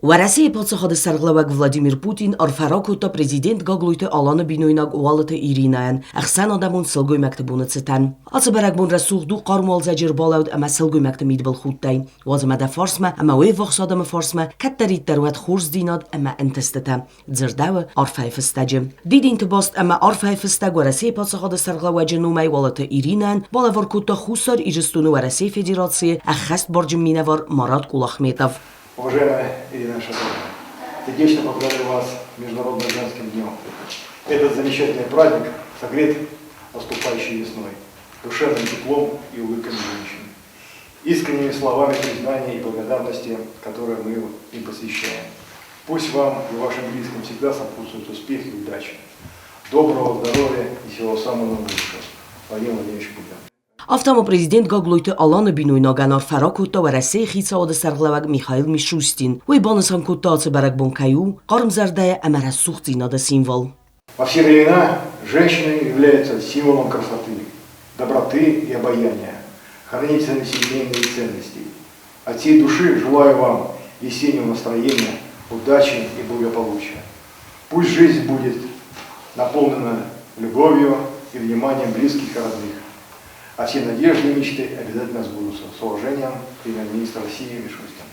Уӕрӕсейы паддзахады сӕргълӕууӕг Владимир Путин арфӕ ракодта президент Гаглойты Аланы бинойнаг Уалыты Иринӕйӕн ӕхсӕнадӕмон сылгоймӕгты боны цытӕн. Ацы бӕрӕгбон рӕсугъд у хъарм уалдзӕджы ӕрбалӕуд ӕмӕ сылгоймӕгты мидбылхудтӕй. Уадз ӕмӕ дӕ фарсмӕ ӕмӕ уе ввахс адӕмы фарсмӕ кӕддӕриддӕр уӕд хорздзинад ӕмӕ ӕнтыстытӕ, дзырдӕуы арфӕйы фыстӕджы. Дидинты баст ӕмӕ арфӕйы фыстӕг Уӕрӕсейы паддзахады сӕргълӕууӕджы номӕй Уалыты Иринӕйӕн балӕвар кодта Хуссар Ирыстоны Уӕрӕсейы Федерацийы ӕххӕстбарджын минӕвар Марат Кулахметов. Уважаемая Ирина Шатова, сердечно поздравляю вас с Международным женским днем. Этот замечательный праздник согрет наступающей весной, душевным теплом и улыбками женщин, искренними словами признания и благодарности, которые мы им посвящаем. Пусть вам и вашим близким всегда сопутствуют успех и удачи. Доброго здоровья и всего самого наилучшего. Владимир Владимирович Путин. Афтӕ ма президент Гаглойты Аланы бинойнагӕн арфӕ ракодта Уӕрӕсейы хицауады сӕргълӕууӕг Михаил Мишустин. Уый банысан кодта, ацы бӕрӕгбон кӕй у хъармзӕрдӕйӕ ӕмӕ рӕсугъддзинады символ. Во все времена женщины являются символом красоты, доброты и обаяния, хранителями семейных ценностей. От всей души желаю вам весеннего настроения, удачи и благополучия. Пусть жизнь будет наполнена любовью и вниманием близких и родных. А все надежды и мечты обязательно сбудутся. С уважением, премьер-министр России Мишустин.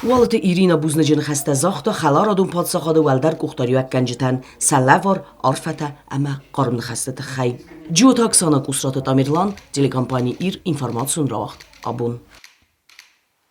Уалыты Ирина бузныджы ныхӕстӕ загъта хӕларадон паддзахады уӕлдӕр къухдариуӕггӕнджытӕн сӕ лӕвар, арфӕтӕ ӕмӕ хъарм ныхӕсты тыххӕй. Джиоты Оксана, Къусраты Тамерлан, телекомпани Ир, информацион рауагъд абон.